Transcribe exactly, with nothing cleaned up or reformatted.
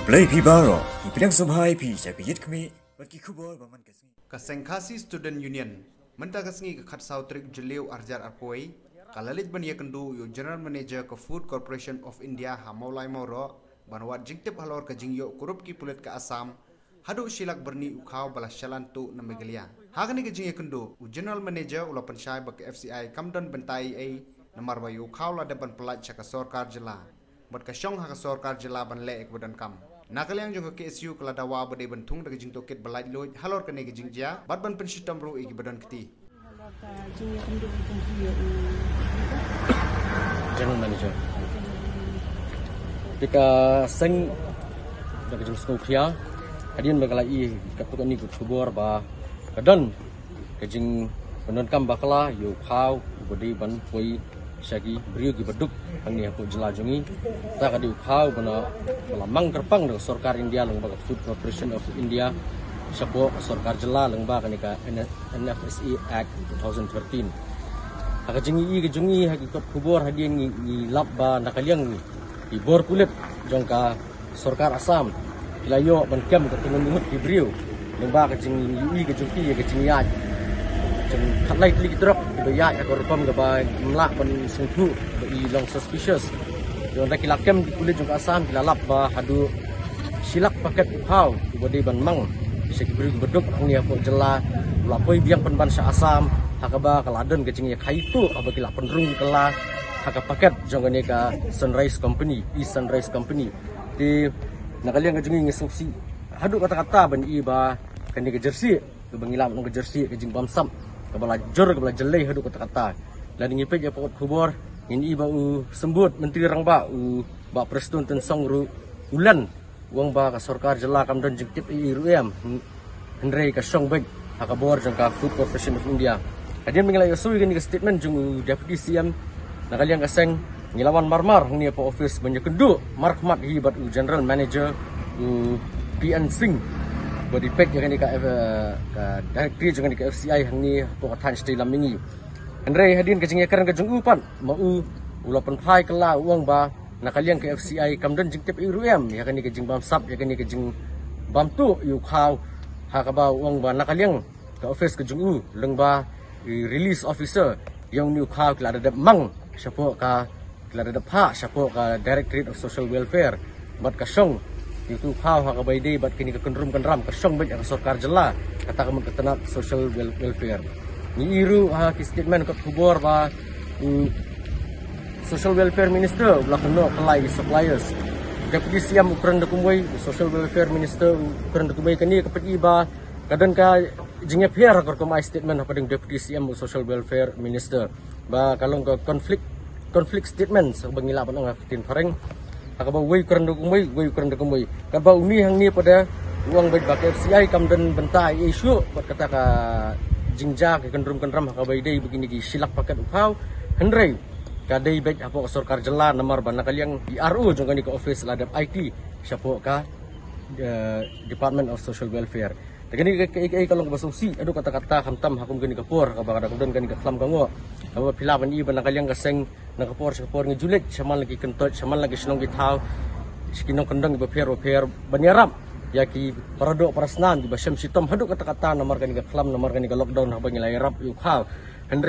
Lei phi baroh, ngi pdiang sngewbha ïa phi sha ka Ïit Khmih bad ki khubor ba man ka sngi. Ka Seng Khasi Student Union mynta ka sngi ka khatsaw tarik Jylliew arhajar arphew, ka la leit ban ïakynduh ïa u General Manager ka Food Corporation of India ha Mawlai Mawroh ban wad jingtip halor ka jingïoh kurup ki pulit ka Assam haduh shi lak byrni u khaw ba la shalan tuh na Meghalaya. Ha kane ka jingïakynduh, u General Manager u la pynshai ba ka F C I kam don bynta ei ei namar ba ïa u khaw la dep ban pyllait sha ka sorkar jylla bad ka shong ha ka sorkar jylla ban leh ïa kaba donkam. Na ka liang jong ka K S U ka la dawa ba dei ban thung da ka jingtohkit ba laitluid halor kane ka jingjia bad ban pynshitom ruh ïa kiba don kti. General Manager. Te ka seng da ka jingsngewkhia hadien ba ka la ïoh katto katne ka khubor ba ka don ka jingpyndonkam bakla ïa u khaw uba dei ban poi sha ki briew kiba duk hangne hapoh jylla jong ngi. Kata ka dei u khaw ba na, ba la mang kyrpang da ka sorkar India lyngba ka Food Corporation of India shapoh ka sorkar jylla lyngba kane ka N-, N F S A Act two thousand thirteen. Ha ka jingïohi ka jong ngi ha ki kot khubor hadien ngi, ngi lap ba na ka liang ngi, ki bor pulit jong ka sorkar Assam ki la ïoh ban kem katto katne ngut ki briew lyngba ka jingïohi ka jong ki ïa ka jingïaid jong khatlai tylli ki trok kiba ïaid ha ka rukom kaba ym lah ban sngewthuh ba i long suspicious. Te hynda ki la kem ki pulit jong ka Assam ki la lap ba haduh shi lak paket u khaw uba dei ban mang sha ki briew kiba duk hangne hapoh jylla u la poi biang pynban sha Assam ha kaba ka la don ka jingïakhaii tuh haba ki la pynrung kylla ha ka paket jong kane ka Sunrise Company, East Sunrise Company. Te na ka liang ka jong ngi ngi sngewsih haduh katta katta ban i ba kane ka jersey kaba ngi lap long ka jersey ka jingbamsap kaba la jur kaba la jyllei haduh katta katta. Lada ngi peit ïa ka kot khubor ngin i ba u Symbud Myntri Rangbah u Bah Prestone Tynsong ruh u len u ong ba ka sorkar jylla kam don jingtip ei ei ruh em. Hynrei ka shong beit ha ka bor jong ka Food Corporation of India. Hadien ba ngi la ïohsngew ïa kane ka statement jong u Deputy C M na ka liang ka seng ngi la wan marmar hangne hapoh office ban ïakynduh markhmat hi bad u General Manager u P N Singh ba dei peit ïa kane ka, eh, ka directory jong kane ka F C I hangne hapoh ka thaiñ shatei lam mihngi. Hynrei hadien ka jingïakren ka jong u pat ma u u la pynphai kylla u ong ba na ka liang ka F C I kam don jingtip ei ei ruh em ïa kane ka jingbamsap ïa kane ka jingbamtuh ïa u khaw ha kaba u ong ba na ka liang ka office ka jong u lyngba i release officer ïa une u khaw ki la da dep mang shapoh ka, ki la da dep phah shapoh ka Directorate of Social Welfare bad ka shong ïa u khaw ha kaba ïadei bad kine ka kynrum kynram ka shong beit ha ka sorkar jylla kata ka mut ka tnat social wel-, welfare. Ngi i ruh ha ki statement ka khubor ba u Social Welfare Minister u la kynnoh kylla ïa ki suppliers. Deputy C M u kren da kumwei, u Social Welfare Minister u kren da kumwei, kane ka pyni ba ka don ka jingïapher ha ka rukom ai statement hapdeng Deputy C M u Social Welfare Minister ba ka long ka conflict, conflict statement sa ba ngi lah ban ong ha ka ktien phareng. Ha kaba uwei u kren da kumwei, uwei u kren da kumwei. Katba une hangne pat u ong beit ba ka F C I kam don bynta ei ei shuh bad kata ka jingjia ka kynrum kynram ha kaba ïadei bad kine ki shi lak paket u khaw. Hynrei ka dei beit hapoh ka sorkar jylla namar ba na ka liang i R O jong kane ka office la dep aiti shapoh ka, eh, Department of Social Welfare. Te kane ka, ka, ka, ka long kaba sngewsih haduh katta katta khamtam ha kum kane ka por kaba ka da ka don kane ka khlam ka ngoh. Kaba phi lah ban i ba na ka liang ka seng na ka por sha ka por ngi ju leit shaman la ki kyntoit, shaman la ki shnong ki thaw, sha ki nongkyndong kiba pher ba pher ban ïarap ïa ki para doh para snam kiba shem shitom haduh katta katta namar kane ka khlam, namar kane ka lockdown haba ngi la ïarap ïa u khaw. Hynrei